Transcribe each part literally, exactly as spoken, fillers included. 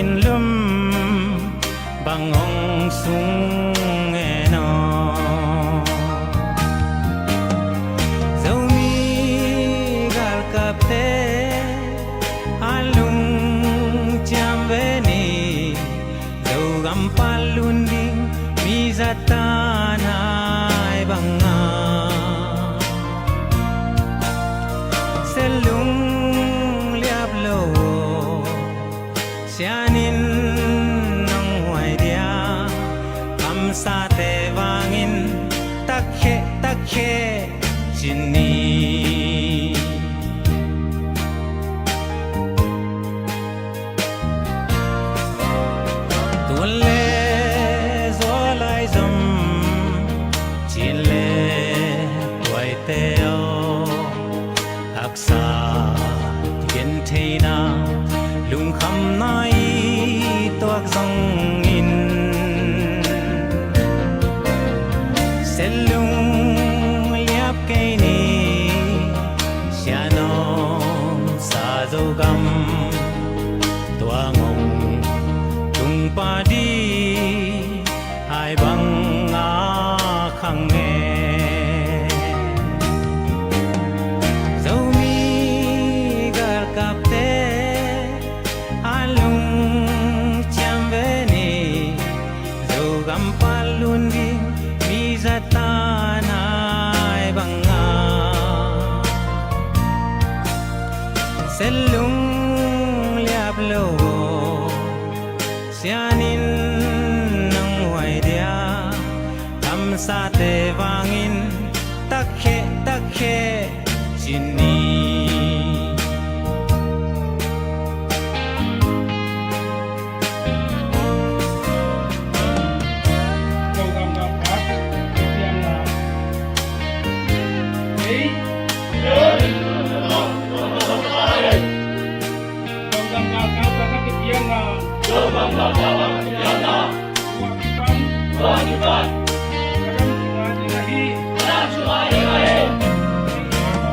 Lum bang hong sung ngen aw. Zomi galkapte a lungciam ve ni. Zogam pan lun ding mi zatan hai banga. Sia lung liap lo aw. Sian in nong huai dia, kamsate vangin takkhe, takkhe ci ni. Tuan le zual lai zom, cin le tuaite aw. Haksa gentheihna, lungkhamna i tuak zongin, sia lung liap kei ni. Sia nuamsa Zogam, tua ngong tung padi hai banga khang e. Zomi galkapte a lungciam ve ni. Zogam pan lun ding mi zatan hai banga. Sia lung liap lo aw. Sian in nong huai dia, kamsate vangin takkhe, takkhe ci ni.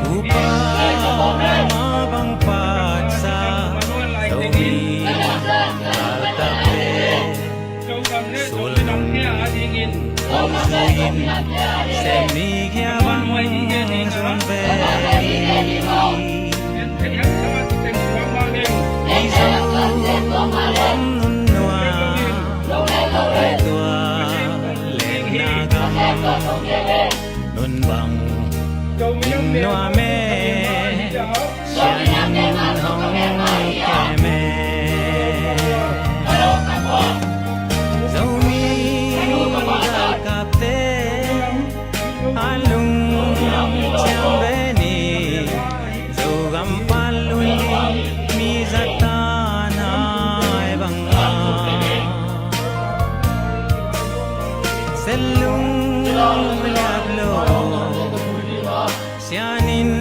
Upa ma bang patsa, Zomi galkapte sulnung hong zuiin, semni khia bang zun ve. Mizo om nunnuam, tua lengna gam, nun bang in nuam e. Sian in hong kem e. Zomi galkapte a lungciam ve ni. Zogam pan lun ding mi zatan hai banga. Sia lung liap lo aw. Sian in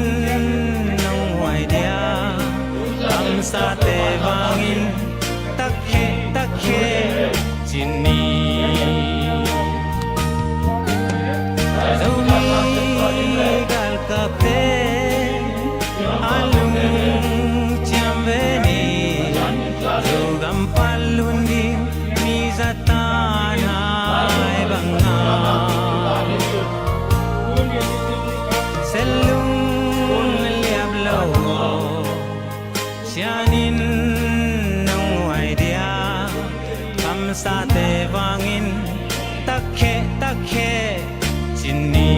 nong huai dia, kamsate vangin takkhe, takkhe ci ni. Zomi galkapte a lungciam ve ni. Zogam pan lun ding mi zatan hai banga. Sia lung liap lo aw. Sian in nong huai dia, kamsate vangin takkhe, takkhe ci ni.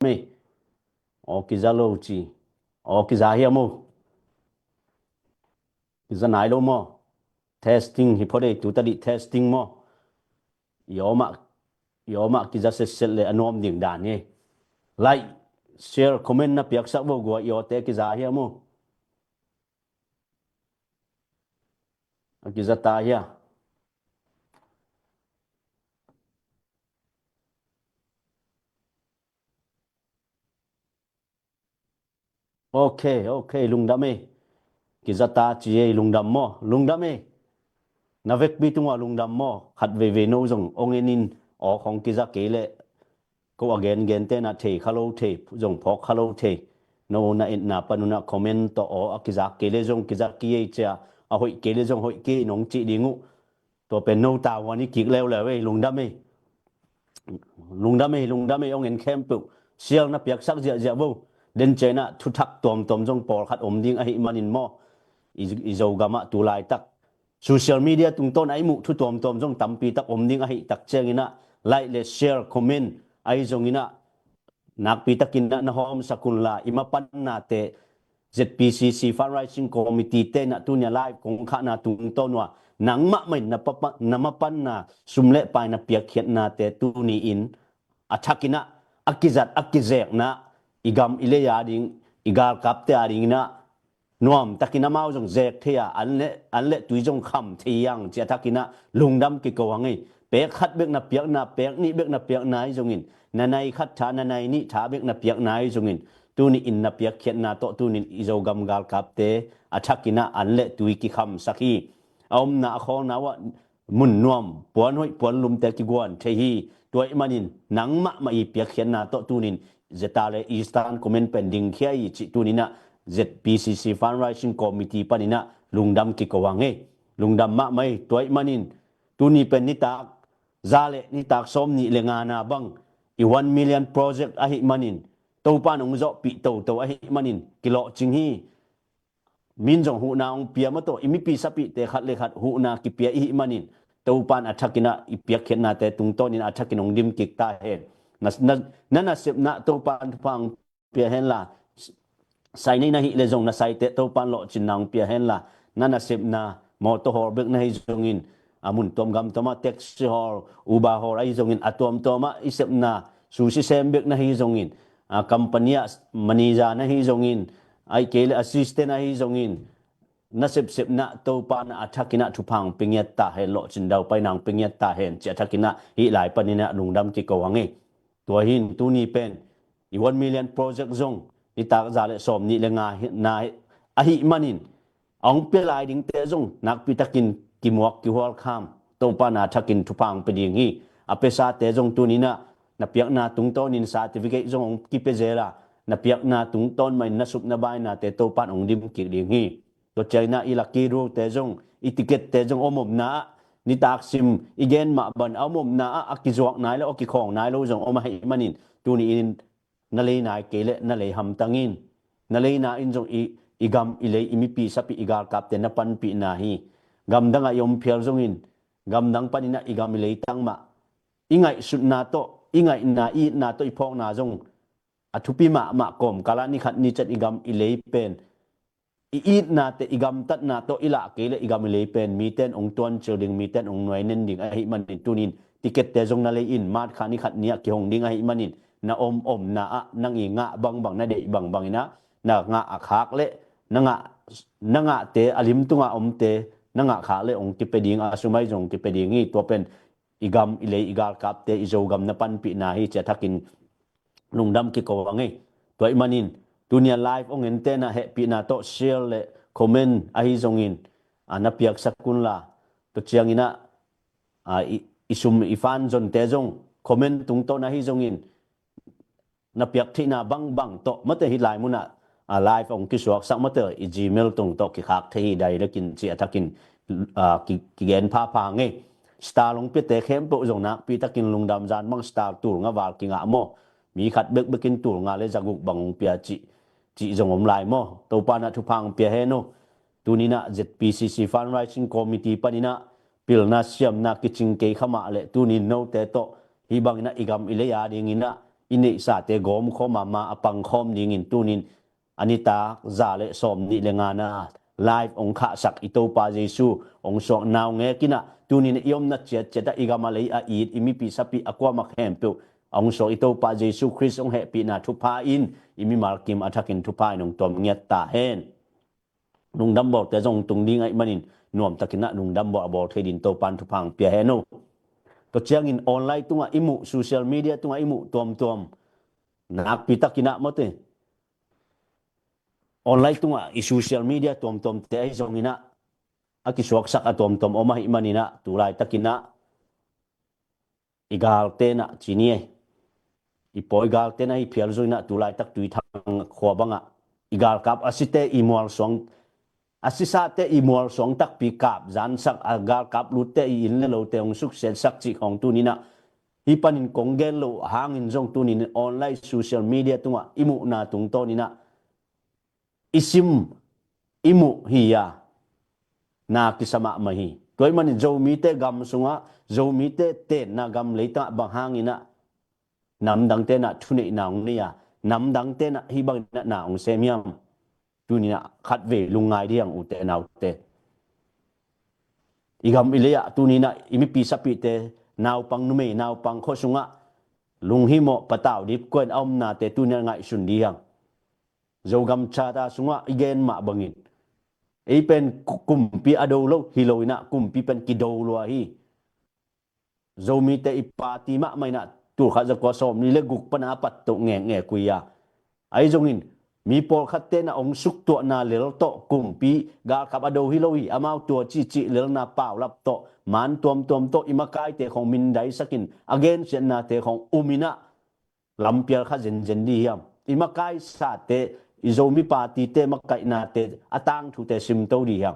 ei. Aw kiza lo ci. Aw kiza hiam o? Kiza nai lo maw? Testing hi phot ei, tu tadih testing maw? I aw mah, i aw mah kiza setset le a nuam ding dan hi. Like, share, comment na piaksak vo gua, i awte kiza hiam o? A kiza ta hia? Ok, ok, lungdam ei. Kiza ta ci ei, lungdam maw? Lungdam ei. Na vekpi tungah lungdam maw? Khat veivei no zong ong en in, aw khong kiza kei leh ko a gengen te na thei kha lo thei, zong phawk kha lo thei. No na etna pan unah comment tawh aw a kizak kei le zong kizak kei ei cia, a hoih kei le zong hoih kei ei nong cih ding uh. Tua pen no tavuan i kik leuleu ei, lungdam ei. Lungdam ei, lungdam ei, ong en khempeuh. Share na piaksak ziahziah vo. Den cianah thuthak tuamtuam zong pawlkhat om ding ahih manin maw? I, i Zogamah tu laitak social media tungtawn a i muh thu tuamtuam zong tampi tak om ding ahih tak cianginah like le share, comment ahi zonginah nakpi takinah na hawmsak unla, i mapannate Z P C C Fundraising Committee tenah tunia live kong khahna tungtawn uh a nangmah mah in na papa-, na mapanna sum le pai na piakkhiatnate tuni-in a thakinah a kizat a kizekna i gam i lei a ding, i galkapte a dinginah nuamtakin amau zong zek thei a, an le, an le tui zong kham thei ang ci a thakinah lungdam kiko ang ei. Pek khat bek na piakna, pek nih bek na piakna ahi zongin, na nai khat tha, na nai nih tha bek na piakna ahi zongin, tuni-in na piakkhiatna tawh tunin i Zogam galkapte a thakinah an le tui kikhamsak hi. A omna a khawlna uh ah mun nuam, puan hoih puan lumte kiguan thei hi. Tua ahih manin nangmah mah i piakkhiatna tawh tunin Zeta le Eastern Command pen dingkhia hi cih tuninah Z P C C Fundraising Committee paninah lungdam kiko ang ei. Lungdam mahmah ei. Tua ahih manin tuni pen nitak za le nitak sawm nih le ngana bang i one million project ahih manin, Topan hong zawhpih toto ahih manin kilawhcing hi. Min zong huhna hong pia mah tawh, i mipi sapihte khat le khat huhna kipia ihih manin, Topan a thakinah i piakkhiatnate tungtawnin a thakin hong dim kik ta hen. Na, na, na nasepna Topan thupha hong pia henla, sai nei na hih le zong na saite Topan lawhcinna hong pia henla, na nasepna mawtaw hawl bek na hi zongin, a mun tuam gam tuamah taxi hawl, Uber hawl ahi zongin, a tuamtuamah i sepna sushi sem bek na hi zongin, a company ah manager na hi zongin, ahih kei le assistant ahi zongin, na sepsepna Topan a thakinah thupha hong pia ngiat ta hen, lawhcin daupaina hong pia ngiat ta hen ci a thakinah hih lai paninah lungdam kiko ang ei. Tua hin tuni pen i one million project zong nitak za le sawm nih le nga hi, na hi, ahih manin a hong pia lai dingte zong nakpi takin kimuak kihual kham, Topan a thakin thupha hong pia ding hi. A piasate zong tuninah na piakna tungtawnin certificate zong hong kipia zel a, na piakna tungtawn mahin na sup na bainate Topan hong dim kik ding hi. Tua cianginah i lucky draw-te zong, i ticket-te zong om omna ah, nitak sim i gen mah ban a om omna ah a kizuak nai lo, a kikhawng nai lo zong om ahih manin, tuni-in na lei nai kei le na lei hamtang in. Na leina in zong i, i gam i lei, i mipi sapi, i galkapte na panpihna hi. Gamdang ah i om phial zongin, gamdang paninah i gam i leitang mah i ngaihsutna tawh, i ngaihna, i itna tawh i phawkna zong a thupi mahmah. Kawmkal ah ni khat ni ciat i gam i lei pen i itnate, i gamtatna tawh i lah kei le i gam i lei pen mite in hong tuancil ding, mite in hong nuainen ding ahih manin, tunin ticket-te zong na lei in, March kha ni khat ni ah kihong ding ahih manin, na om omna ah nang i ngah bangbang, na deih bangbang inah na ngah a khak le na ngah, na ngahte a lim tungah omte na ngah khak le hong kipia ding, a sum ahi zong hong kipia ding hi. Tua pen i gam i lei, i galkapte, i Zogam na panpihna hi ci a thakin lungdam kiko ang ei. Tua ahih manin tunia live hong en tenah hehpihna tawh share le comment ahi zongin, a, na piaksak unla, tua cianginah, a, i, i sum i fan zonte zong comment tungtawn ahi zongin, na piak theihna bangbang tawh mate hih lai munah, a, live hong kisuaksak mate, i Gmail tung tawh kikhak thei hi, direct in ci a thakin, a, ki, kigen phapha ngei. Star hong piate khempeuh zong nakpi takin lungdam. Zan bang star tul nga val kingah maw, mi khat bekbekin tul nga le zaguk bang hong pia cih, cih zong om lai maw? Topa na thupha hong pia hen uh. Tuninah Z P C C Fundraising Committee paninah pilna siamna kicing kei kha mah le, tunin note tawh hih banginah i gam i lei a dinginah i neihsate gawmkhawm a, ma a pangkhawm dingin tunin a nitak za le sawm nih le ngana live hong khahsak i Topa Jesu hong suak nau ngekinah tunin i omna ciatciatah i gam a lei a it i mipi sapi a kuamah khempeuh hong suak i Topa Jesu Khrist hong hehpihna thupha in i mimal kim a thakin thupha in hong tuam ngiat ta hen. Lungdam bawlte zong tung ding ahih manin nuamtakinah lungdam bawl a bawl thei din Topan thupha hong pia hen o. Tua ciangin online tungah i muh, social media tungah i muh tuamtuam, nakpitakinah mawte online tungah i social media tuamtuamte ahi zonginah a kisuaksak a tuamtuam om ahih maninah tulaitakinah i galtenah cini ei, i pawi galtenah hi phial zonginah tulaitak Tuithang khua bangah i galkap a site i mualsuang a sisate i mualsuang takpi kap zansak a galkap lutte i inn le lote hong suksiatsak cih khawng tuninah hi panin kong gen loh hangin zong tunin online social media tungah i muhna tungtawninah i sim i muh hi a na kisa mahmah hi. Tua ahih manin Zomite gam sungah Zomite tenna gam leitangah bang hanginah namdang tenah thuneihna hong nei a, namdang tenah hi banginah na hong sem hiam? Tuninah khatvei lungngai dihang ute naute. I gam i lei-ah tuninah i mipi sapite naupang numei naupang khua sungah lunghimawh patau dipkuain a omnate tuninah ngaihsun dihang. Zogam Charter sungah i gen mah bangin ei pen ku- kumpi a do lo hi loinah kumpi pen kido lua hi. Zomite i party mahmah inah tulkhat zakua sawmli le guk pana a pattoh ngekngek uh hi a, ahi zongin mi pawlkhat tenah hong suktuahna lel tawh kumpi galkap a do hi lo hi. Amau tua cihcih lelna paulap tawh man tuamtuam tawh i makaite khawng mindaisakin a gensiatnate khawng uminah lampial kha zenzen dih hiam? I makaisate i Zomi partyte makaihnate a tangthute simto dih hiam?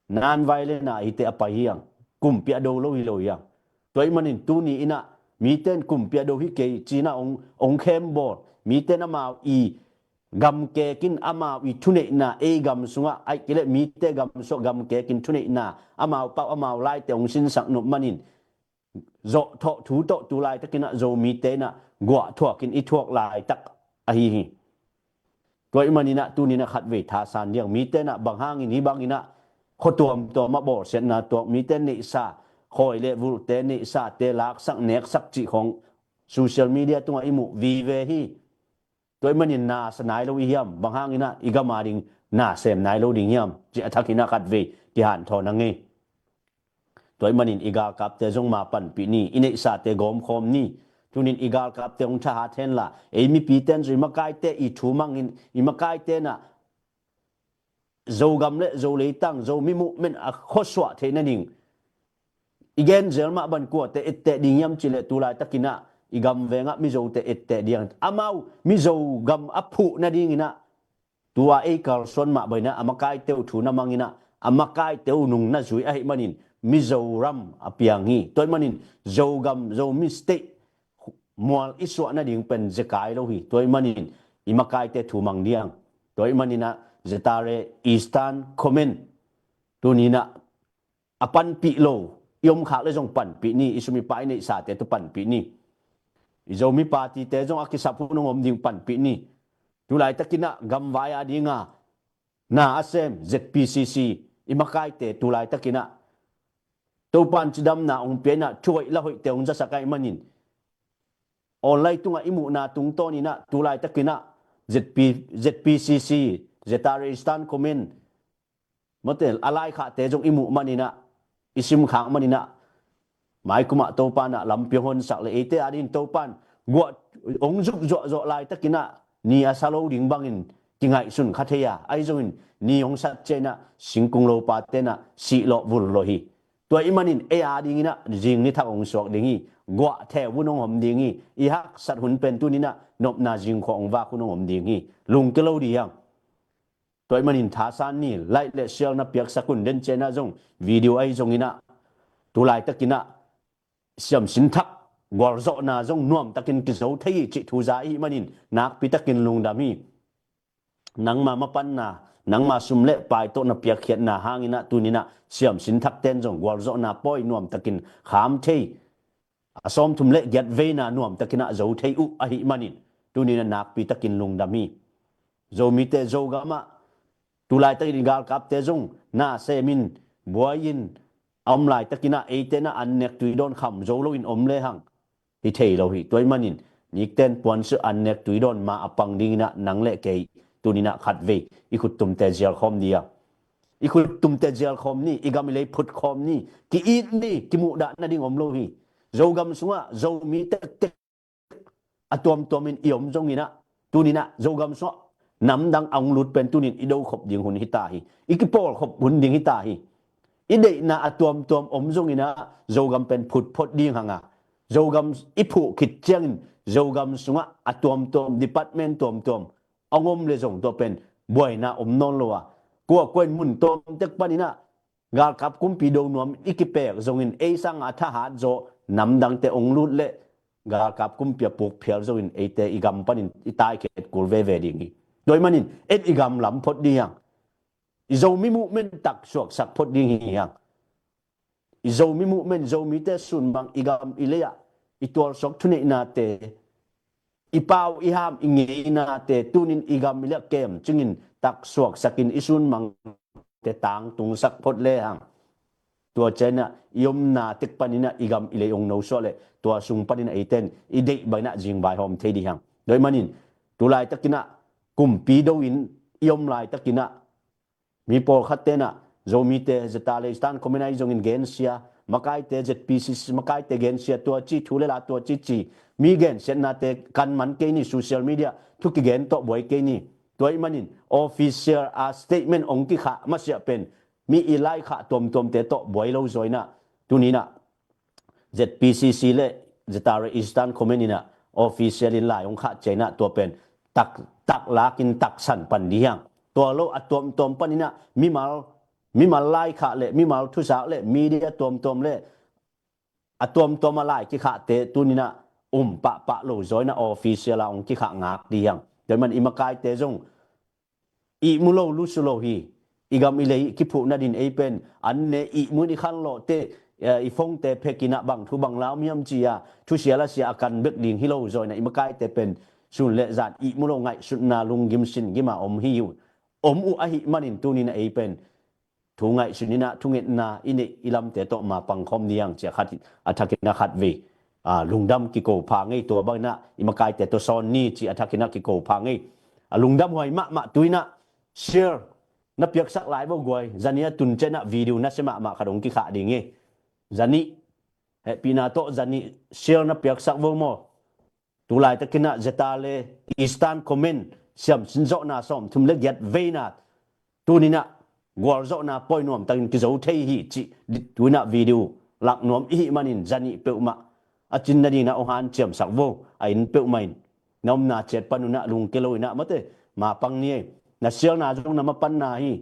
Nanvai le na hite a pai hiang kumpi a do lo hi lo hiang. Tua ahih manin tuni inah miten kumpi a do hi kei cinah ong, ong khembawl miten amau i gamkekin amau i thuneihna ei gam sungah aih kileh mite gam sungah gamkekin thuneihna amau pauh amau laite ong sinsak nop manin zawhthawh thu tawh tulaitakinah Zomite inah guahthuakin i thuak laitak ahi hi. Tua ahih maninah tuninah khatvei thasan diang mite inah bang hangin hi banginah khuatuamtuam a bawlsiatna tuak mite neihsa khawi le vulhte neihsate laksak neksak cih khawng social media tungah i muh vive hi. Tua ahih manin na sa nai lo i hiam? Bang hanginah i gam a ding na sem nai lo ding hiam? Cih a thakinah khatvei kihanthawn a ngei. Tua ahih manin i galkapte zong ma panpih ni, i neihsate gawmkhawm ni. Tunin i galkapte hong thahat henla ei mipite in zong i makaite i thu mangin i makaite inah Zogam le Zoleitang Zomi movement a khuasuah theih nading i genzel mah ban kuate etteh ding hiam cileh tulaitakinah i gamvengah Mizote etteh ding amau Mizo gam a phuh nadinginah tua ei kalsuan mah bainah a makaite uh thu na manginah a makaite uh nung na zui ahih manin Mizoram a piang hi. Tua ahih manin Zogam Zomi state mual i suah nading pen zekai lo hi. Tua ahih manin i makaite thu mang diang. Tua ahih maninah Zetare Eastern Command tuninah a panpih lo i omkhak le zong panpih ni, i sum i pai neihsate tu panpih ni. I Zomi partyte zong a kisap hun hong om ding panpih ni. Tulaitakinah gamvai a dinga na a sem Z P C C i makaite tulaitakinah Topan cidamna hong pia inah thuhoih lahoihte hong zasak ahih manin online tungah i muhna tungtawninah tulaitakinah Z P, Z P C C, Zetare Eastern Command mawte a laikhahte zong i muh maninah i simkhak maninah maikumah Topanah lampi hong honsak le eite a dingin Topan guah hong zuk zuahzuah laitakinah ni a sa lo ding bangin kingaihsun kha thei a, ahi zongin ni hong sat ciainah singkung lopa tenah sihlawh vullawh hi. Tua ahih manin ei a dinginah zing ni thak hong suak ding hi. Guah theu hun hong om ding hi. I haksat hun pen tuninah nopna zingkhua hong vak hun hong om ding hi. Lungkia lo dih hiang. Tua ahih manin thasan ni, like le share na piaksak un, den cianah zong video ahi zonginah tulaitakinah siamsin thak gualzawhna zong nuamtakin kizo thei hi cih thuza ihih manin nakpitakin lungdam hi. Nangma mapanna, nangma sum le pai tawh na piakkhiatna hanginah tuninah siamsin thakten zong gualzawhna pawi nuamtakin kham thei a sawmthum le giat veina nuamtakin ah zo thei uh ahih manin, tuni in ah nakpitakin lungdam hi. Zomite Zogam ah tulaitakin galkapte zong na semin buai-in a om laitakin ah eite in ah annek tuidawn kham zo loin om lehang hi thei lo hi. Tua ahih manin nikten puansilh annek tuidawn ma a pang dingin ah nang le kei tuni in ah khatvei i khuttumte zialkhawm ding a, i khuttumte zialkhawm ni, i gam i lei phutkhawm ni, ki-it ni, kimuhdah nading om lo hi. Zogam sungah Zomi tektek a tuamtuamin i om zongin ah, tuni in ah Zogam sungah namdang a hong lut pen tuni in i dokhop ding hun hi ta hi. I kipawlkhop hun ding hi ta hi. I deihna a tuamtuam om zongin ah Zogam pen phut phot ding hang a, Zogam i phuh khit ciangin Zogam sungah a tuamtuam, department tuamtuam a hong om leh zong tua pen buaina om nawn lo a, kuakua in mun tuamtek panin ah galkap kumpi do nuam i kipek zongin ei sangin a thahat zaw namdangte hong lut leh galkap kumpi a pukphial zongin eite i gam panin i taikhiat kul veve ding hi. Tua ahih manin en i gam lam phot ding hi hang. I Zomi movement tak suaksak phot ding hi hang. I Zomi movement, Zomite sunmang, i gam i lei ah i tualsuak thuneihnate, i pau i ham i ngeinate tuni in i gam i lei ah kemcingin tak suaksakin i sunmangte tangtungsak phot lehang, tua ciangin ah i omna tek panin ah i gam i lei hong nosuah leh tua sung panin ah eite in i deih bangin ah zingvaihawm thei ding hi hang. Tua ahih manin tulaitakin ah kumpi do-in i om laitakin ah mi pawlkhatte in ah Zomite, Zeta le Eastern Command ahi zongin gensia, makaite, Z P C C makaite gensia, tua ci, thu le la tua ci ci, mi gensiatnate kan man kei ni, social media thu kigen tawh buai kei ni. Tua ahih manin official a statement hong kikhah masiah pen mi i laikhak tuamtuamte tawh buai lo zaw in ah, tuni in ah Z P C C le Zeta le Eastern Command in ah official in lai hong khah ciangin ah tua pen tak, tak lakin taksan pan ding hi hang. Tua lo a tuamtuam panin ah mimal, mimal laikhak le mimal thuzak le media tuamtuam le a tuamtuam a lai kikhahte tuni in ah um pahpah lo zaw in ah official a hong kikhah ngak ding hi hang. Tua ahih manin i makaite zong ihmu lo lusu lo hi. I gam i lei kiphuh nadin ei pen an ne ihmu in i khanlawhte, eh, i phone-te phek in ah bang thu bang la om hiam ci-a thusia lasia a kan bek ding hi lo zaw in ah i makaite pen sun le zan ihmu lo ngaihsutna lunggim singim a om hi uh, om uh ahih manin tuni in ah ei pen thu ngaihsun in ah thungetna i neih i lamte tawh ma pangkhawm ding hi hang ci-a khat a thakin ah khatvei, ah, lungdam kiko pha ngei. Tua bangin ah i makaite tawh sawn ni ci a thakin ah kiko pha ngei. A lungdam huai mahmah. Tu in ah share na piaksak lai vo guai. Zanih a tun ciangin ah video nasia mahmah khat hong kikhah ding hi. Zanih, hehpihna tawh zanih share na piaksak vo maw. Tulaitakin ah Zeta le Eastern Command siamsin zawhna sawmthum le giat veina tuni in ah gualzawhna pawi nuamtakin kizo thei hi cih tu in ah video lak nuam i hih manin zanih peuhmah a cin nading in ah hong hanciamsak vo. A inn peuhmah in na omna ciat pan un ah lungke lo in ah mate, ma pang ni ei. Na share-na zong na mapanna hi.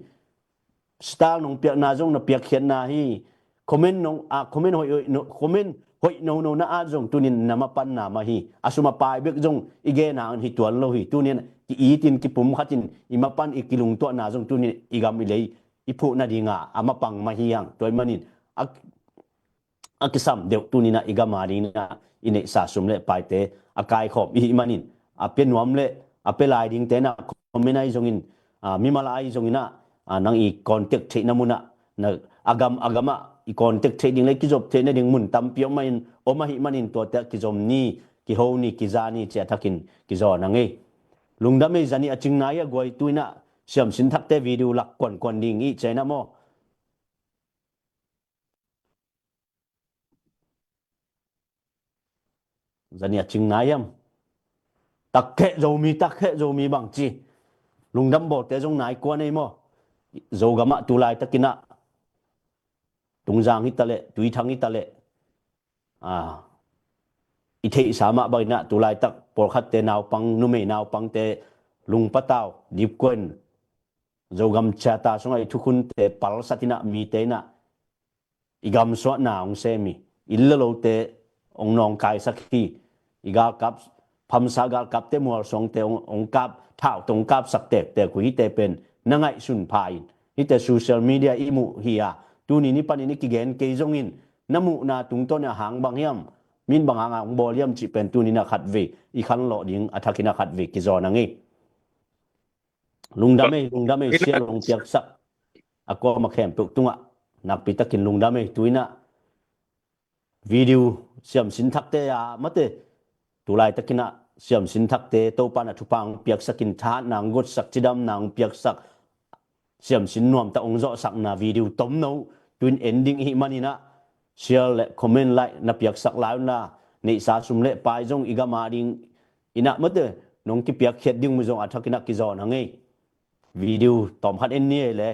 Star nong piakna zong na piakkhiatna hi. Comment nong, ah, comment hoih, hoih no, comment hoih nono na at zong tuni in na mapanna mah hi. A sum a pai bek zong i gen hangin hi tuan lo hi. Tuni in ki-itin kipumkhatin i mapan i kilungtuahna zong tuni in i gam i lei i phuh nading a, a mapang mah hi hang. Tua ahih manin a, a kisam deuh tuni in ah i gam a dingin ah i neihsa sum le paite a kaikhawm i hih manin a pia nuam le a pia lai dingte in ah comment ahi zongin, ah, mimal ahi zongin ah, ah, nang i contact theihna mun ah, na, a gam a gam ah i contact theih ding le kizop theih nading mun tampi om ahin, om ahih manin tuate ah kizom ni, kiho ni, kiza ni ci a thakin kizawn a ngei. Lungdam ei. Zanih a cing nai a guai tu in ah siamsin thakte video lak kuankuan ding i ci a in ah maw. Zanih a cing nai hiam? Takheh Zomi, takheh Zomi bang ci. Lungdam bawlte zong nai kuan ei maw. Zogam ah tulaitakin ah Tungzang hi taleh, Tuithang hi taleh, ah, i theihsa mah bangin ah tulaitak pawlkhatte naupang, numei naupangte lungpatau dipkuan Zogam Charter sungah i thukhunte palsat in ah mite in ah i gamsuahna hong sem hi. Inn le lote hong nawngkaisak hi. I galkap, phamsa galkapte, mualsuangte hong, hong kap, thaute hong kapsak tektek uh hite pen na ngaihsun pha in. Hite social media i muh hi a, tuni ni panin i kigen kei zongin na muhna tungtawn in a hang bang hiam? Min bang hanga hong bawl hiam cih pen tuni-in ah khatvei i khanlawh ding a thakin ah khatvei kizawn a ngei. Lungdam ei, lungdam ei, sial hong piaksak a kuama khempeuh tungah nakpi takin lungdam ei. Tu-in ah video siamsin thakte a mate, tu laitakin ah siamsin thakte Topa in ah thupha hong piaksakin, thahatna hong gotsak, cidamna hong piaksak, siamsin nuamtak hong zawhsakna video tomno tu-in en ding i hih manin ah share le comment, like na piaksak lai un la, neihsa sum le pai zong i gam a dingin ah mate, nong kipiakkhiat ding uh zong a thakin ah kizawn a ngei. Video tawmkhat en ni ei le.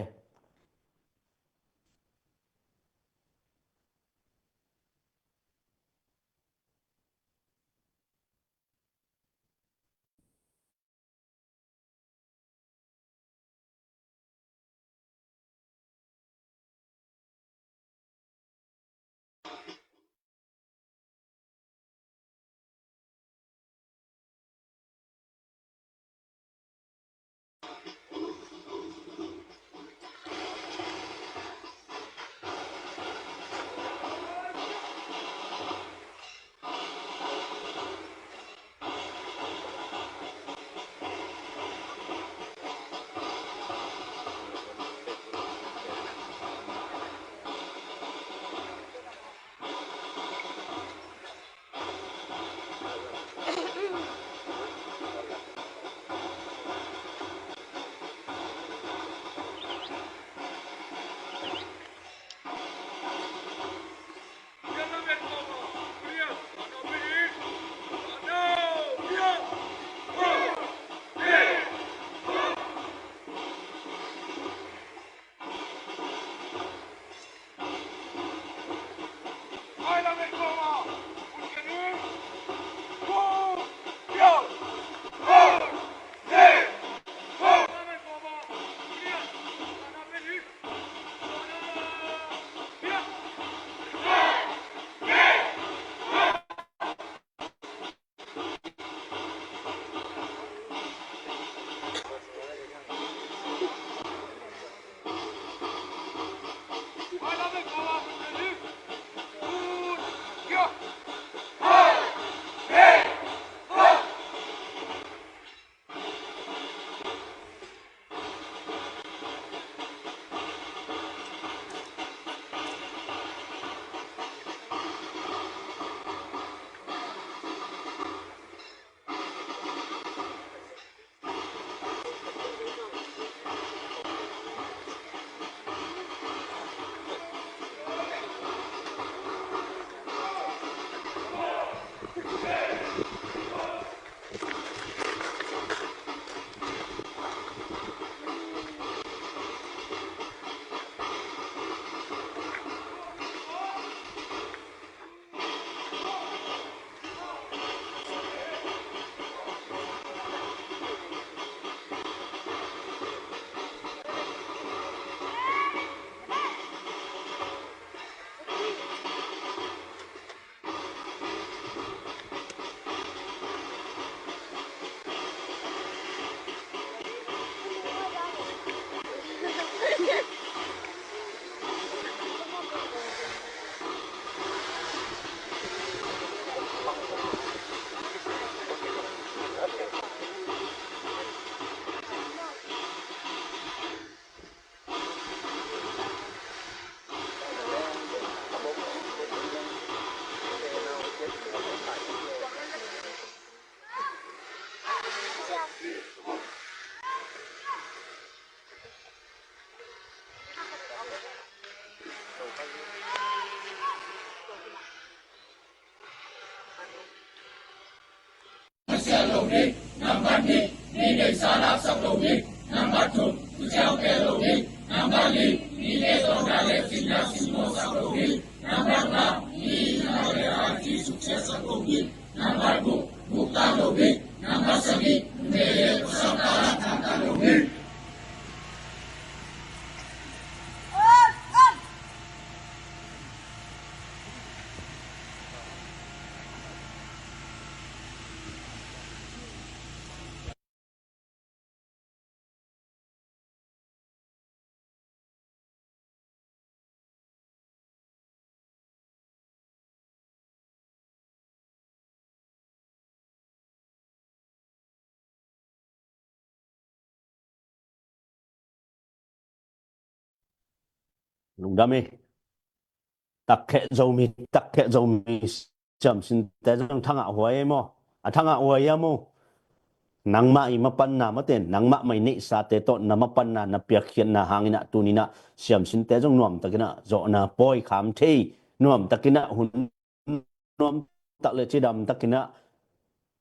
Nambat nih, mi neihsa laksak lo ding. Nambat thum, thuciam pia lo ding. Nambat li, mite tawh na le cihna simmawhsak lo ding. Nambat nga, mi itna le aiti sukciatsak lo ding. Nambat guk, guktak lo ding. Nambat sagih, numei le pasal thahat tangtak lo ding. Lungdam ei. Takkheh Zomi, takkheh Zomi siamsinte zong thangah huai ei maw? A thangah huai a maw? Nangmah i mapanna maten, nangmah mai neihsate tawh na mapanna, na piakkhiatna hanginah tuninah siamsinte zong nuamtakinah zawhna pawi kham thei, nuamtakinah hun nuamtak le cidamtakinah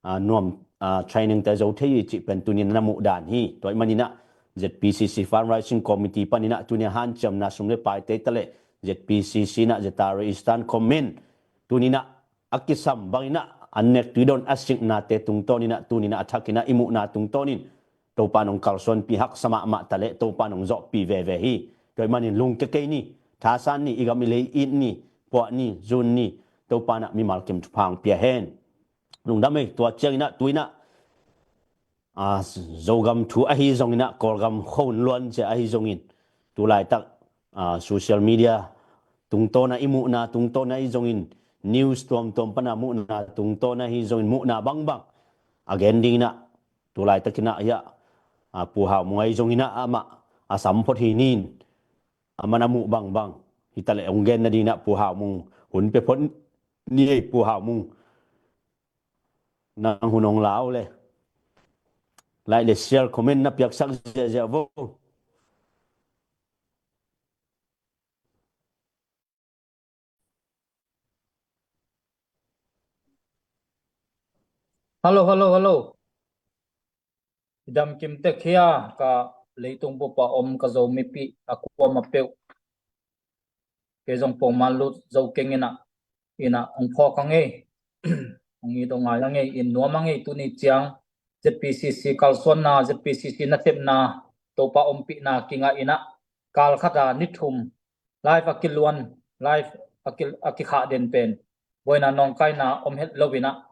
a, nuam, a, trainingte zo thei i cih pen tunin na muh dan hi. Tua i maninah Z P C C Fundraising Committee paninah tunia hanciamna sum le paite ta le Z P C C inah Zatari Eastern Command tuninah a kisam banginah an nek tuidon a siknate tungtawninah tuninah a thakinah i muhna tungtawnin Topa nong kalsuanpih haksa mahmah ta le Topa nong zawhpih veve hi. Tua i manin lungke kei ni, thasan ni, i gam i lei it ni, puah ni, zun ni, Topa nah mimal kim thupha hong pia hen. Lungdam ei. Tua cianginah tuinah a, Zogam thu ahi zonginah Kawlgam khon luan cia ahi zongin tulaitak a, social media tungtawna i muhna tungtawna ahi zongin news tuamtuam pana muhna tungtawna ahi zongin muhna bangbang a gen dinginah tulaitakinah hiah a, Pu Hau Mung ahi zonginah amah a sam phot hi nin a man a muh bangbang hita le hong gen nadinah Pu Hau Mung hun pe phot ni ei. Pu Hau Mung nang hun hong lau le like le share comment na piaksak ziahziah vo. Hello, hello, hello. Dam kim tek hia ka leitung bupa om ka Zomipi a kuama peuh. Kei zong pongman lut zo keng inah inah hong phawk a ngei. Hong it hong ngai a ngei in nuam a ngei tuni ciang Z P C C kalsuanna Z P C C nasepna Topa ompihna kingah inah kal khata ni thum live a kiluan live a kikhah den pen buaina nawngkaina om het lo inah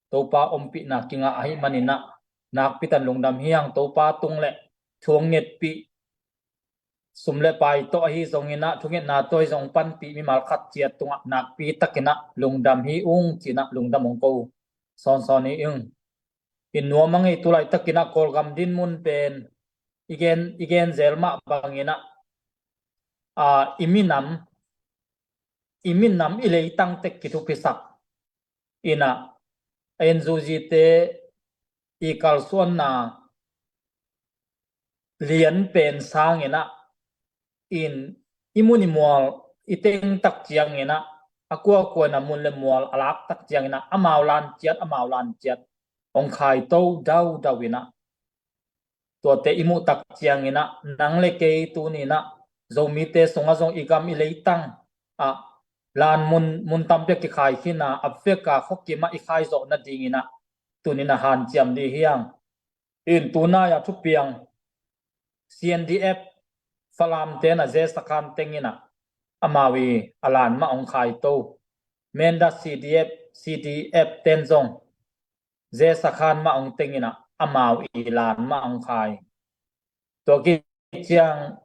Topa ompihna kingah ahi maninah nakpitan lungdam hiang. Topa tung le thu hong ngetpih sum le pai tawh ahi zonginah thungetna tawh ahi zong panpih mimal khat ciat tungah nakpi takinah lungdam hi ung cinah lungdam hong ko sawnsawn hi ung. I nuam a ngei tulaitakinah Kawlgam dinmun pen i gen i gen zel mah banginah a, i minam i minam i leitang tek kithupisak inah a N G O-te i kalsuanna lian pen sanginah in i mun i mual i tengtak cianginah a kuakuaina mun le mual a laktak cianginah amau lan ciat amau lan ciat hong khai to daudau inah tuate i muhtak cianginah nang le kei tuninah Zomite sungah zong i gam i leitang ah lan mun mun tampi a kikhai khina a veka khuakimah i khai zawh nadinginah tuninah hanciam dih hiang. In tunai a thupiang C N D F Falam tenah Zesakhan tenginah amau i a lan mah hong khai to. Menda C D F C D F ten zong Zesakhan mah hong tenginah amau i lan mah hong khai. Tua kiciang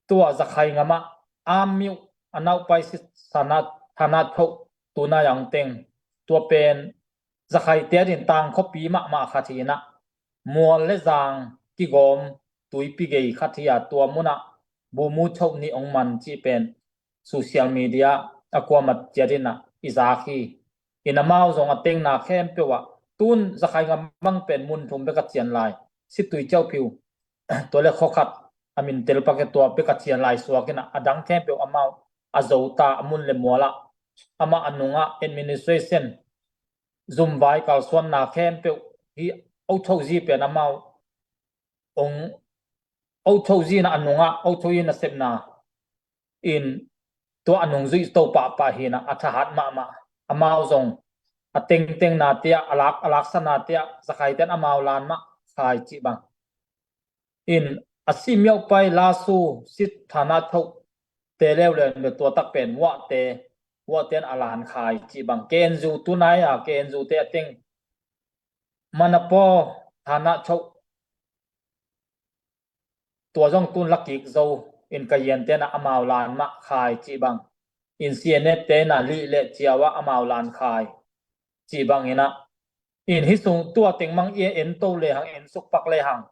tua Zakhai ngamah Ammiuh a naupai si Thana Thoh tunai a hong teng. Tua pen Zakhaite adin tangkhuapi mahmah khat hinah mual le zang kigawm tuipi gei khat hi a tua munah Bumu Thoh nih hong man cih pen social media a kuamat ciat inah i zak hi. In amau zong a tengna khempeuh ah tun Zakhai ngam bang pen mun thum bek a cian lai. Situi Ciaupiu tua le khuakhat a min telpak e tua bek a cian lai suak inah a dang khempeuh amau a zota a mun le mualah amah a nungah administration zumvai kalsuanna khempeuh hi. Otho zi pen amau ong Otho zi inah a nungah Otho zi nasepna in tua a nungzuih to pahpah hinah a thahat mahmah. Amau zong a tengtengna tiah a lak a laksanna tiah Zakhaiten amau lan mah khai cih bang in a si miaupai lasu si Thana Thoh te leuleu in be tuatak pen Vuahte Vuahten a lan khai cih bang K N U tunai a K N U te a teng Manapaw Thana Thoh tua zong tun lakik zo in ka yian tenah amau lan mah khai cih bang in C N F tenah lih le ciau ah amau lan khai cih bang inah in hi sung tua tengmang i en to le hang en sukpak le hang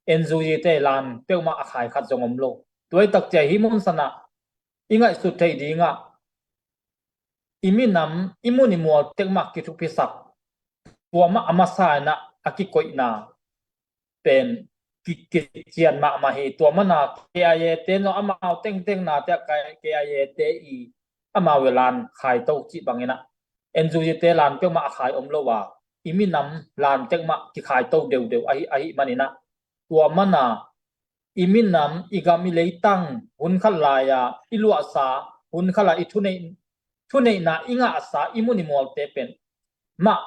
N G O te lan peuhmah a khai khat zong om lo. Tua i takcia hi mun sanah i ngaihsut theih dingah i minam, i mun i mual tek mah kithupisak, tua mah a masa inah a kikoihna pen ki- kician mahmah hi. Tua mana K I A te no amau tengteng nate ah K I A te i amau i lan khaito cih banginah N U G te lan peuhmah a khai om lo a, i minam lan tek mah kikhaito deudeu ahi, ahi maninah tua mana i minam, i gam, i leitang hun khat lai-a i luahsa, hun khat lai i thuneih, thuneihna i ngahsa i mun i mualte pen mah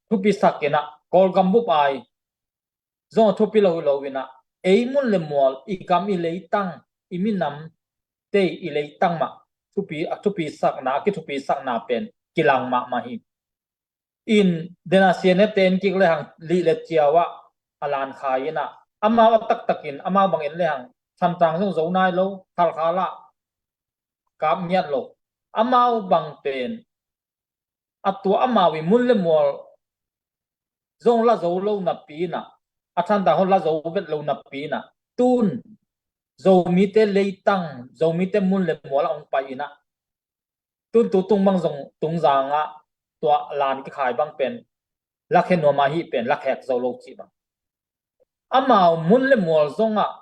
thupisak inah Kawlgam bup ai zong a thupi lo hi lo inah ei mun le mual, i gam, i leitang, i minam te i leitang mah thupi, a thupisakna, a kithupisakna pen kilang mahmah hi. In dena C N F te en kik lehang lih le ciau ah a lan khai inah amau a taktakin amau bang en lehang Thantlang zong zo nai lo, Khalkha lah kap ngiat lo. Amau bang pen a tua amau i mun le mual zong la zo lo napi inah, a Thantlang hon la zo vet lo napi inah tun Zomite leitang, Zomite mun le mual a hong pai inah tun tu tung bang zong Tungzang ah tua lan kikhai bang pen lakhia nuam ahi pen lakhek zo lo cih bang. Amau mun le mual zongah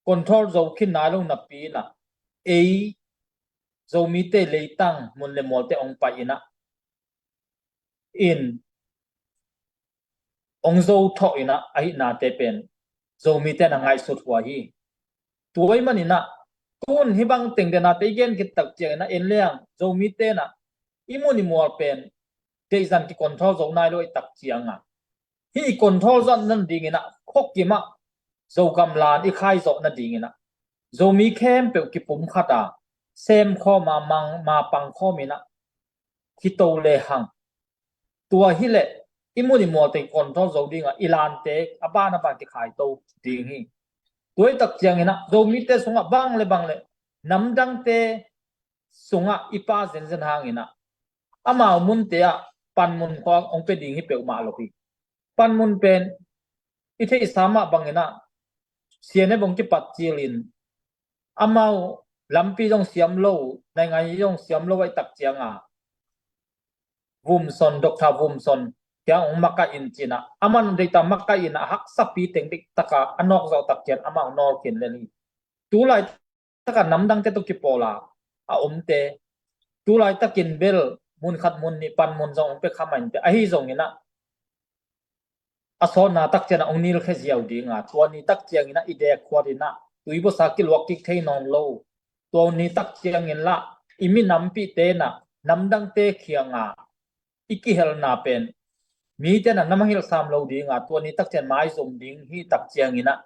control zo khin nai lo napi inah ei Zomite leitang mun le mualte hong pai inah in hong zo thawh inah ahihnate pen Zomite na ngaihsut huai hi. Tua ahih maninah tun hih bang teng denate i gen khit tak cianginah en lehang Zomite nah i mun i mual pen deihzan kicontrol zo nai lo i tak cianga hih i control zawh nadinginah khuakim ah Zogam lan i khai zawh nadinginah Zomi khempeuh kipumkhat a semkhawm a mang, mapang khawm inah kito lehang tua hileh i mun i mualte control zo dingah i lante a ban a ban kikhaito ding hi. Tua i tak cianginah Zomite sungah bang le bang le namdangte sungah i pa zenzen hanginah amau munte ah panmun khawng hong pia ding hi peuhmah lo hi. Panmun pen i theihsa mah banginah C N F hong kipat cilin amau lampi zong siam lo, naingan zong siam lo a i tak cianga Vumson, Doctor Vumson kiang hong makaih in cinah aman deita makaih inah haksapi teng diktaka a nawk zawh tak cian amau nawl khin len hi. Tulai taka namdangte tawh kipawl a a omte tulaitakin bel mun khat mun nih panmun zong hong pia kha mah inte ahi zonginah a sawtna tak cianah hong nilkhia ziau dinga tua ni tak cianginah i dek khuat inah tuibuasa kiluak kik thei nawn lo. Tua ni tak ciangin lah i minampihte nah namdangte khianga i kihelna pen mite nah na mangngilh sam lo dinga tua ni tak cian maizum ding hi tak cianginah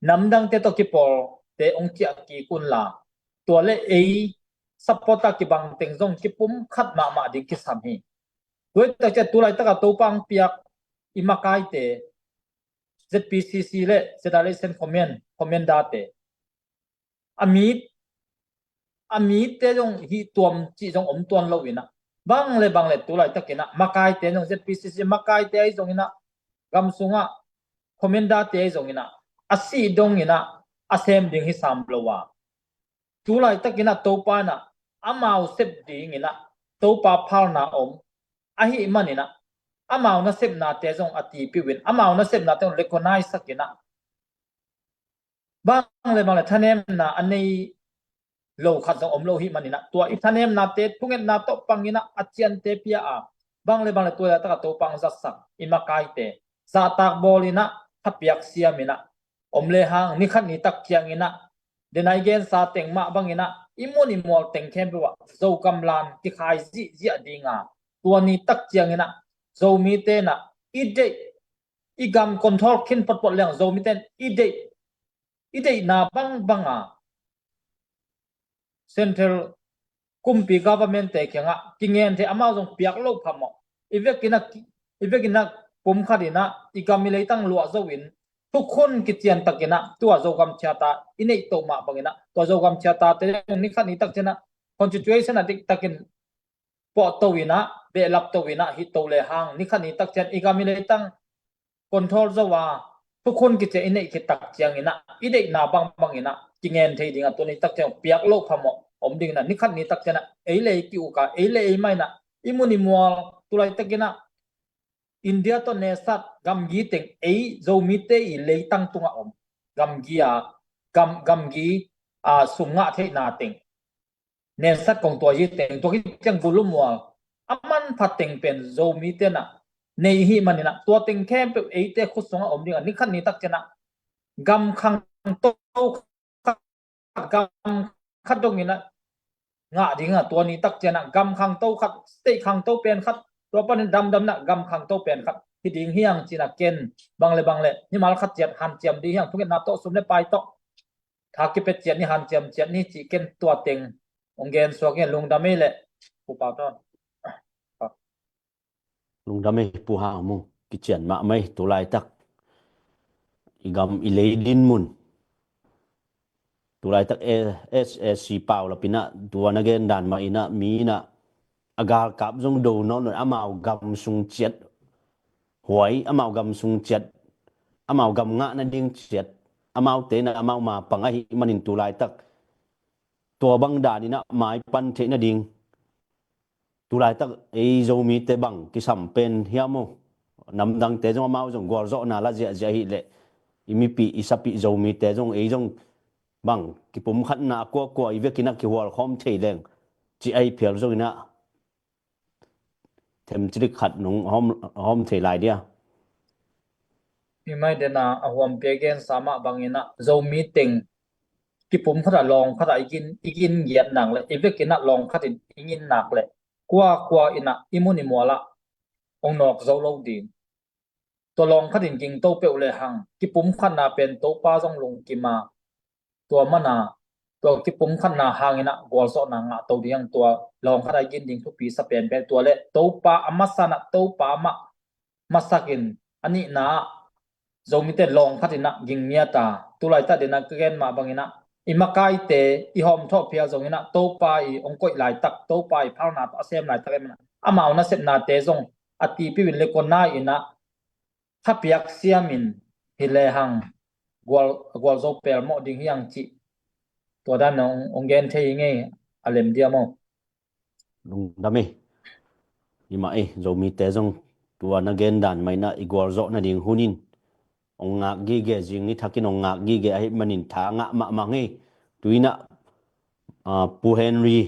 namdangte tawh kipawlte hong ciah kik unla tua le ei support a kibang teng zong kipumkhat mahmah ding kisam hi. Tua i tak cian tulaitaka Topa hong piak i makaite Z P C C le Zeta Lesen Command, Commanderte a mi a mite zong hih tuam cih zong om tuan lo inah bang le bang le tulaitakinah makaite zong Z P C C makaite ahi zonginah gam sungah Commanderte ahi zonginah a sih donginah a sem ding hi sam lo a tulaitakinah Topa inah amau sep dinginah Topa phalna om ahi maninah amau nasepnate zong a tipiuin amau nasepnate zong recognize sakinah bang le bang le thanemna a nei lo khat zong om lo hi maninah tua i thanemnate thungetna tawh panginah a ciante pia a bang le bang le tulaitaka Topa hong zatsak i makaite zahtak bawlinah thapiak siaminah om lehang ni khat ni tak cianginah dena i gensa teng mah banginah i mun i mual teng khempeuh ah Zogam lan kikhai zihziah dinga tua ni tak cianginah Zomite nah i deih i gam control khin photphot leng Zomite in i deih i deihna bangbanga central kumpi government te kiangah kingen thei amau zong piak loh phamawh i vekinah i vekinah pumkhat inah i gam i leitang luah zo in thukhun kician takinah tua Zogam Charter i neih toh mah banginah tua Zogam Charter te ni khat ni tak cianah constitution a diktakin pawhto inah behlapto inah hihto lehang ni khat ni tak cian i gam i leitang control zo a thukhun kician i neih khit tak cianginah i deihna bangbanginah kingen thei ding a, tua ni tak ciang piak lo phamawh om ding in a, ni khat ni tak ciang a ei le ei ki-uk a, ei le ei mah in a, i mun i mual, tu laitak in a India tawh netsat gamgi teng ei Zomite i leitang tungah om gamgi a, gam, gamgi a, sum ngah theihna teng netsat kong tuah hi teng, tua khit ciang bulu mual a manpha teng pen Zomite in a nei hi man in a, tua teng khempeuh eite khut sungah om ding a, ni khat ni tak ciang a gam khangto khat, gam khat dong in a ngah ding a, tua ni tak ciang a gam khangto khat, state khangto pen khat, tua panin damdam in a gam khangto pen khat hi ding hi hang ci in a, ken bang le bang le mimal khat ciat hanciam ding hi hang, thungetna tawh, sum le pai tawh, tha kipia ciat ni, hanciam ciat ni cih ken tua teng hong gen suak hi. Lungdam ei leh Pu Pau Thawn. Lungdam ei Pu Hau Mung, kician mahmah ei. Tu laitak i gam i lei dinmun, tu laitak SAC paulap in a, tua na gen dan mah in a, mi in a, a galkap zong do nawn lo, amau gam sung ciat huai, amau gam sung ciat, amau gam ngah nading ciat, amaute in a amau mapang ahih manin tu laitak tua bang dan in a maipan theih nading, tu laitak ei Zomite bang kisam pen hiam aw? Namdangte zong amau zong gualzawhna la ziahziah ahih leh, i mipih i sapih Zomite zong, ei zong bang kipumkhatna a kuakua i vekin a kihualkhawm thei leng, ci ahi phial zong in a, themcilik khat nong hawm, hawm thei lai dia. Hi mai den a, a huampi a gensa mah bang in a, Zomi teng kipumkhat a, lawngkhat a i gin, i gin giat nak leh, i vekin a lawngkhat in i gin nak leh, kuakua in a i mun i mual ah hong nawk zo lo ding. Tua lawngkhat in gingto peuh lehang, kipumkhatna pen Topa zong lungkim a, tua man a, tua kipumkhatna hangin a gualzawhna ngahto ding, tua lawngkhat a i gin ding thupi sa penpen. Tua leh Topa a masa in a, Topa amah masak in, a nihna ah Zomite lawngkhat in a ging ngiat a, tu laitak den a ka gen mah bang in a, i makaite i hawmthawh phial zong in a, Topa i hong koih laitak, Topa i phalna tawh a sem laitak e man a, amau nasepnate zong a tipiu in le kua nai in a thapiak siam in hi lehang gual, gualzo pelmawh ding hi hang cih, tua dan hong, hong gen thei hi ing ei. A lem diam aw. Lungdam ei. Hi mah ei, Zomite zong tua na gen dan mah in a i gualzawh nading hun in hong ngak gige, zing ni thakin hong ngak gige ahih manin tha ngah mahmah ing ei. Tu in a, ah, Pu Henry,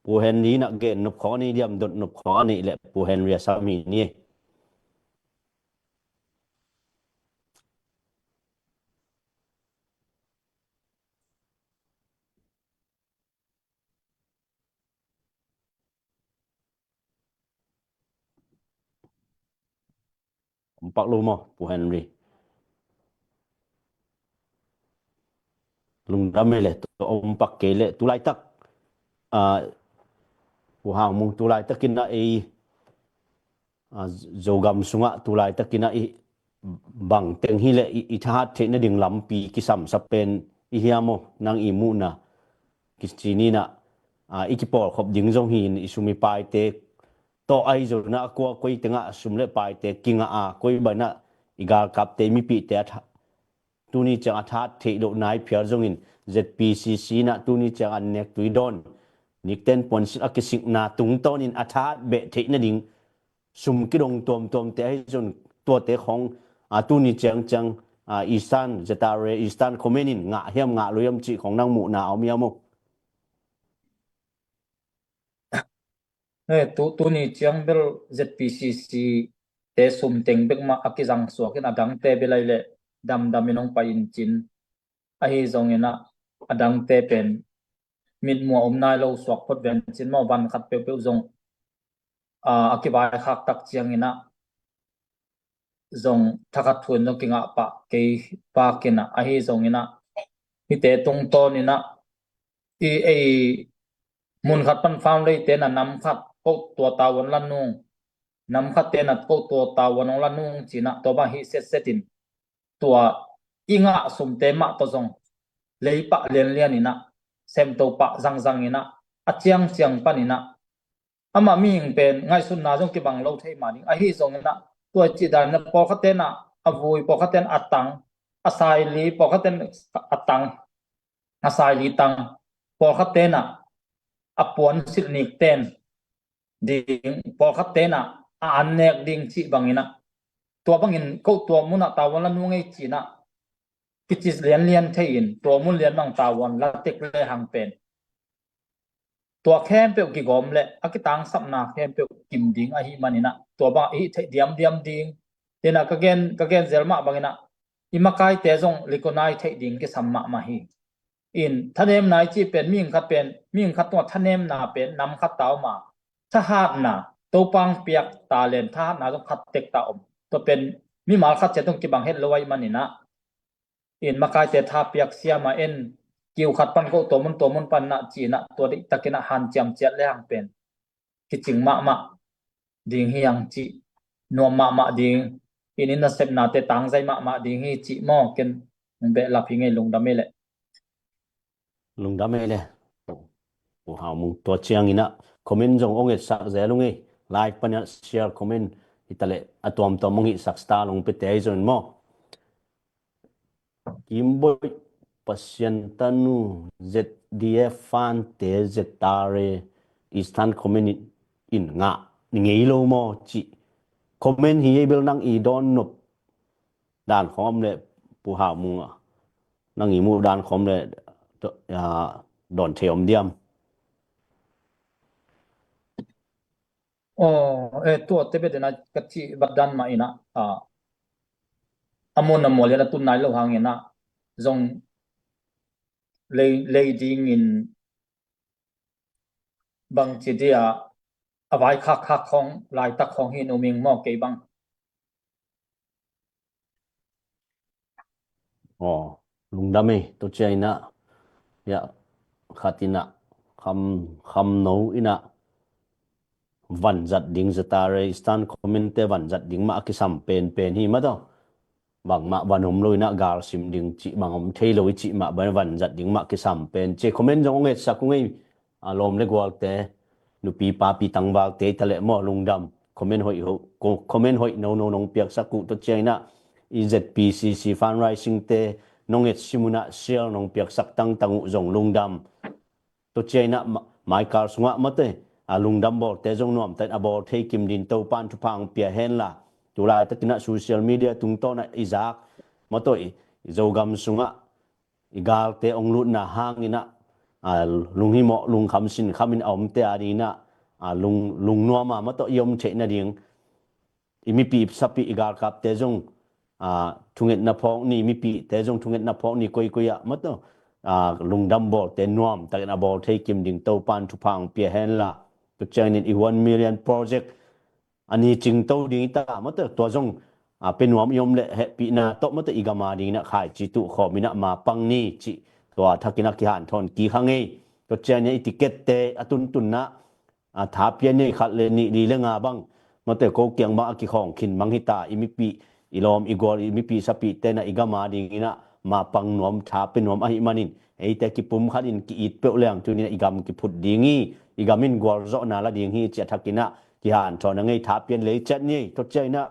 Pu Henry in a gen nop khawng a nei diam, dot nop khawng a neih leh Pu Henry a sam hi ni ei. Om pak lo maw, Pu Henry? Lungdam ei leh, tua om pak kei leh tu laitak, ah, Pu Hau Mung, tu laitak in a ei, ah, Zogam sungah tu laitak in a i bang teng hi leh i, i thahat theih nading lampi kisam sa pen i hiam aw, nang i muhna? Kici ni in a, ah, i kipawlkhop ding zong hi in, i sum i paite tawh ahi zong in a, a kua koi teng ah sum le paite kingah a, koi bang in a i galkapte, mipihte a tha, tuni ciang a thahat theih loh nai phial zong in, ZPCC in a tuni ciang an nek tui dawn nikten puansilh a kisikna tungtawn in a thahat beh theih nading sum kidong tuamtuamte ahi zong, tuate khawng, ah, tuni ciangciang, ah, Eastern, ZRA, Eastern Command in ngah hiam, ngah lo hiam cih khawng nang muhna a om hiam aw? Eh, tu, tuni ciang bel ZPCC te sum teng bek mah a kizang suak in, a dangte bel ahi leh damdam in hong pai in cin. Ahi zong in a, a dangte pen mitmuh a om nai lo suak phot ven cin maw, van khat peuhpeuh zong, ah, a kivaikhak tak ciang in a zong thakhat thu in zong kingah pah kei pak in a, ahi zong in a, hihte tungtawn in a, i ei mun khat pan fam leite in a nam khat ko tua tavuan la nung, nam khatte in a ko tua tavuan hong la nung ci in a, tua bang hih setset in tua i ngah sumte mah tawh zong lei pah lianlian in a, semto pah zangzang in a, a ciangciang pan in a, amah mihing pen ngaihsutna zong kibang lo thei mah ding. Ahi zong in a, tua i cih dan in a, pawlkhatte in a a vui, pawlkhatte in a tang, a saili, pawlkhat ten a tang, a saili tang, pawlkhat tenah a puan silhnik ten ding, pawlkhat tenah a an nek ding cih banginah, tua bangin ko tua munah tavuan la nuang ei cinah kici lianlian thei in tua mun lian bang tavuan la tek le hang pen tua khempeuh kigawm le a kitangsapna khempeuh kim ding ahi maninah, tua bang ahi theih diamdiam ding. Tenah ka gen, ka gen zel mah banginah i makaite zong likonai theih ding kisam mahmah hi. In thanemna i cih pen, mihing khat pen, mihing khat tungah thanemna pen nam khat ta om a, thahatna, Topang piak talent thahatna zong khat tek ta om. Tua pen mimal khat cia tung kibang het lo ahi maninah, in makaite tha piak siama en, kiu khat pan ko, tua mun tua mun panah cinah tua deihtakinah hanciam ciat le hang pen kicing mahmah ding hi hang cih, nuam mahmah ding, in in nasepnate tangzai mahmah ding hi cih maw, ken hong behlap hi ngei. Lungdam ei leh. Lungdam ei leh. Pu Hau Mung, tua cianginah comment zong hong etsak zel ung ei. Live panah share, comment hitaleh a tuamtuam hong hihsak star long pete ahi zongin maw. Kimboih, Pasian tanu, Z D F fante, Z R A, Eastern Command in ngah ngei lo maw cih comment hi ei. Bel nang i dawn nop dan khawng om leh Pu Hau Mung a, nang i muh dan khawng om leh dawn thei om diam? Aw, eh, tua tebet dena ka cih vat dan mah inah, ah, a mun a mual lian a tun nai lo hang inah zong lei, lei dingin bangci dia a vaikhakkhak khawng, laitak khawng hi in um ing maw, kei bang. Aw, lungdam ei, tua cianginah, ya, khat inah, kham, kham no inah, vanzat ding Z R A, Eastern Command te vanzat ding mah a kisam penpen hi mah tawh. Bangmah van om lo inah galsim ding cih bang om thei lo i cih mah bang vanzat ding mah kisam pen. Cia comment zong hong etsak ung ei, a lawm le gualte, nupi papi tangvalte hitaleh maw, lungdam. Comment hoih ho, ko-, comment hoih nono nong piaksak uh, tua cianginah i Z P C C fundraising te nong etsim unah share nong piaksak tangtang uh zong lungdam. Tua cianginah ma-, Maikal sungah mate, a lungdam bawlte zong nuamtakin a bawl thei kim ding Topan thupha hong pia henla. Tulaitakinah social media tungtawnah i zak, mataw i, i Zogam sungah i galte hong lutna hanginah, a, lunghimawh, lungkham sinkhamin a omte a dinginah, a, lung, lungnuama mataw i om theih nading, i mipi i sapih i galkapte zong, a, thungetna phawk ni, mipite zong thungetna phawk ni, koikoi ah mataw, a, lungdam bawlte nuamtakin a bawl thei kim ding Topan thupha hong pia henla. Tua ciangin i one million project a ni cingto ding i ta mataw, tua zong, a, pia nuam i om leh hehpihna tawh mataw i gam a dinginah khaici tuh khawminah mapang ni cih tua thakinah kihanthawn kik hang ei. Tua ciangin i ticket-te a tuntunna, a, tha pia nei khat le nih li le nga bang mate ko kiang bang a kikhawng khin mang hita, i mipi, i lawm i gual, i mipi sapihte na i gam a dinginah mapang nuam, tha pia nuam ahih manin eite kipumkhatin ki-it peuh leng tuninah i gam kiphut ding hi, i gam in gualzawhna la ding hi, cih a thakinah kihanthawn a ngei, tha pian lei ciat ni ei. Tua cianginah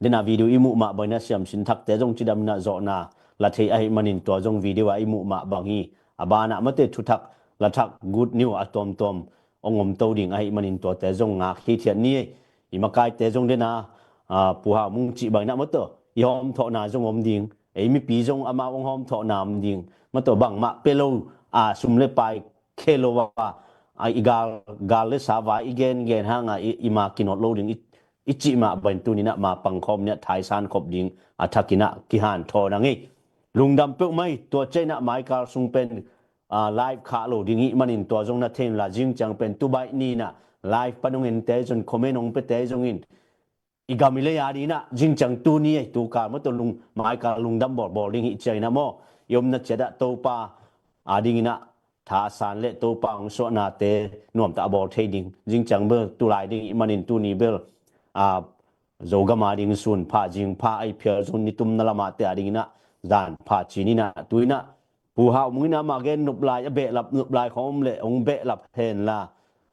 dena video i muh mah bangin a siamsin thakte zong cidam inah zawhna la thei ahih manin tua zong video a i muh mah bang hi. A banah mate thuthak, lathak, good news a tuamtuam hong omto ding ahih manin tuate zong ngak hithiat ni ei. I makaite zong dena, a, Pu Hau Mung cih banginah mate i hawmthawhna zong om ding, ei mipi zong amau hong hawmthawhna om ding. Mate bangmah pia lo, a, sum le pai khe lo a, a, i gal, gal le sa vai i gengen hanga i, i ma kinawt lo ding i, i cih mah bangin tuninah mapang khawm niah thaisan khop ding a thakinah kihanthawn a ngei. Lungdam peuhmah hi. Tua cianginah Maikal sung pen, a, live khah lo ding hih manin tua zong na thei inla, zing ciang pen tubaih ninah live pan hong ente zong, comment hong pete zongin i gam i lei a dinginah zing ciang tuni ei, tukal mate lung, Maikal lungdam bawlbawl ding hih cianginah maw, i omna ciatah Topa a dinginah thasan le Topa hong suahnate nuamtah a bawl thei ding, zing ciang bel tulai ding hih manin tuni bel, a, Zogam a ding sun pha, zing pha, a i phial zong nitumna lamahte a dinginah zan pha cininah tuinah Pu Hau Mung inah amah gen nop lai, a behlap nop lai khawng om leh hong behlap henla,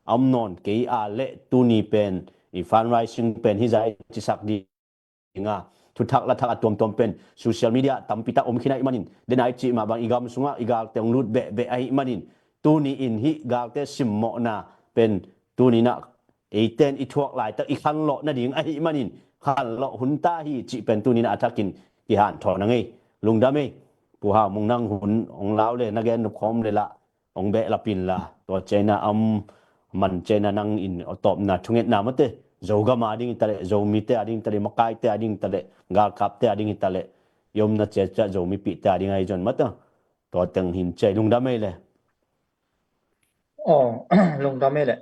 a om nawn kei a leh tuni pen i fundraising pen hizah i cisak dinga, thuthak lathak a tuamtuam pen social media tampi tak om khin ahih manin, den a i cih mah bang i gam sungah i galte hong lut behbeh ahih manin, tuni in hih galte simmawhna pen tuni inah eiten i thuak laitak i khanlawh nading ahih manin khanlawh hun ta hi cih pen tuni inah a thakin kihanthawn a ngei. Lungdam ei. Pu Hau Mung, nang hun hong lau le na gen nop khawm le lah hong behlap inla, tua ciang inah a man ciang inah nang in a tawpna thungetna mate, Zogam a ding hi taleh, Zomite a ding hi taleh, makaite a ding hi taleh, galkapte a ding hi taleh, i omna ciatciat Zomipihte a ding ahi zong mate, tua teng hin ciai. Lungdam ei le. Aw, lungdam ei le.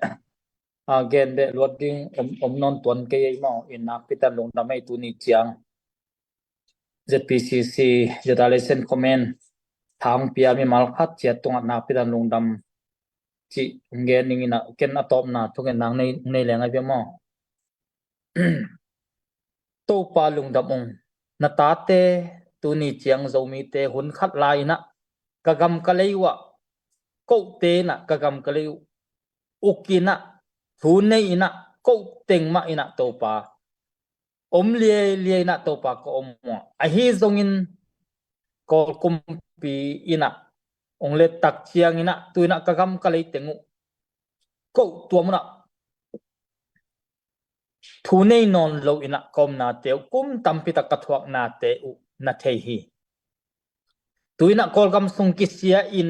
A gen beh luat ding om, om nawn tuan kei ei maw, in nakpi tan lungdam ei. Tuni ciang Z P C C, Zeta License Command, thang pia mimal khat ciat tungah nakpi tan lungdam cih hong gen ning inah, ken a tawpna thungetna nei, nei leng ahi bia maw. Topa lungdam ung. Na tate tuni ciang Zomite hun khat lai inah ka gam ka lei uh ah, kote inah ka gam ka lei uh uk inah, thu nei inah, ko teng mah inah Topa om liailiai inah Topa ka om uh ah. Ahi zongin Kawl kumpi inah hong let tak ciang inah tu inah ka gam ka lei teng uh ko tuam un ah, thu nei nawn lo inah ka omnate uh kum tampi tak ka thuaknate uh na thei hi. Tu inah Kawlgam sung kisia in,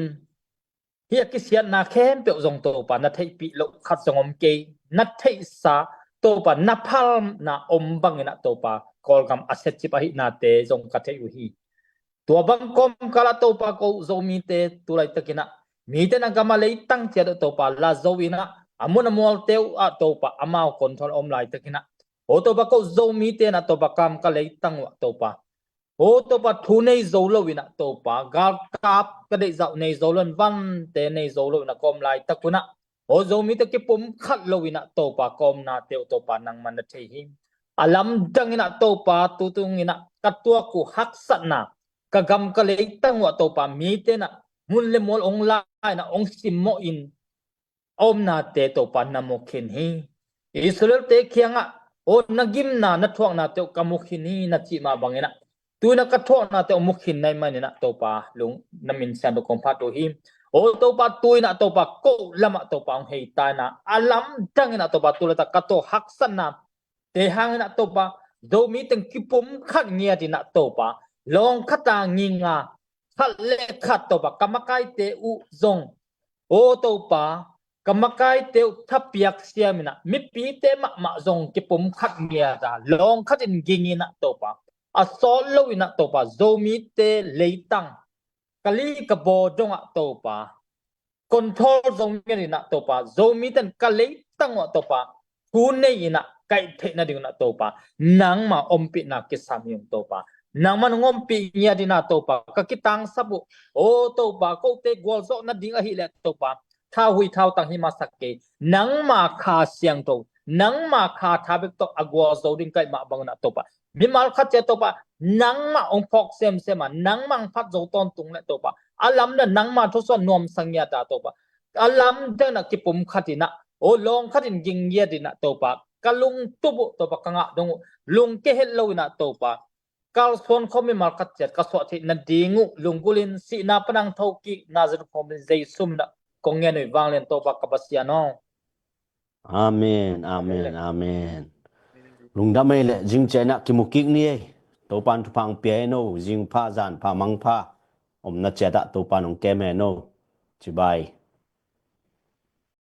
hih a kisiatna khempeuh zong Topa na theihpih loh khat zong om kei. Na theihsa, Topa na phalna om bang inah Topa Kawlgam a setcip ahihnate zong ka theih uh hi. Tua bang kawmkal ah Topa ko Zomite tu laitak inah mite na gam a leitang ciat uh Topa la zo inah, a mun a mualte uh ah Topa amau control om laitak inah, aw Topa ko Zomite inah Topa gam ka leitang uh ah Topa, aw Topa thu nei zo lo inah Topa, galkap ka deihzah uh nei zo lo in, vante nei zo lo inah ka om laitak un ah, aw Zomite kipum khat lo inah Topa ka omnate uh Topa nangman na thei hi. A lamdang inah Topa tutung inah ka tuak uh haksatna, ka gam ka leitang uh ah Topa mite inah mun le mual hong la inah hong simmawh in a omnate Topa na mu khin hi. Israelte kiangah, aw na gimna na thuaknate uh ka mu khin hi na cih mah bang inah, tu inah ka thuaknate uh mu khin na hih man inah Topa lung na min siangtho kong phat uh hi. Aw Topa tu inah Topa ko lamah Topa hong hei ta inah, a lamdang inah Topa tu laitak ka tuak haksatna te hang inah Topa, Zomi teng kipum khat ngiat inah Topa, lawng khat a nginga, khat le khat Topa ka makaite uh zong, aw Topa, ka makaite uh thapiak siam inah, mipite mahmah zong kipum khat ngiat a, lawng khat in ging inah Topa, a sawt lo inah Topa, Zomite leitang, ka li ka baw dongah Topa, control zo ngiat inah Topa, Zomite in ka leitang uh ah Topa thu nei inah kaih theih nading un ah Topa, nangma ompihna kisam hi ung Topa. Nangman hong ompih ngiat inah Topa, ka kitangsap uh, aw Topa, kote gualzawh nading ahih leh Topa, thau hui thau tang hi masak kei. Nangma Kha Siangtho, nangma kha tha bek tawh a gualzo ding ka hih mah bang un ah Topa, mimal khat ciat Topa, nangmah hong phawk semsem a, nangmah hong phat zo tawntung leh Topa, a lamdang nangma thusuah nuamsa ngiat a Topa, a lamdang inah kipum khat inah, aw lawng khat in ging ngiat inah Topa, ka lungtup uh Topa, ka ngah dong uh lungke het lo inah Topa, kalsuan khawm mimal khat ciat ka suah theih nading uh lunggulh in, sihna pan hong thokik Nazareth khawm in Jesu min ah kong ngen uh hi. Vanglian Topa ka Pasian aw. Amen, amen, amen. Lungdam ei le, zing ciang inah kimu kik ni ei. Topan thupha hong pia hen o, zing pha, zan pha, mang pha. Omna ciat ah Topan hong kem hen o. Cibai.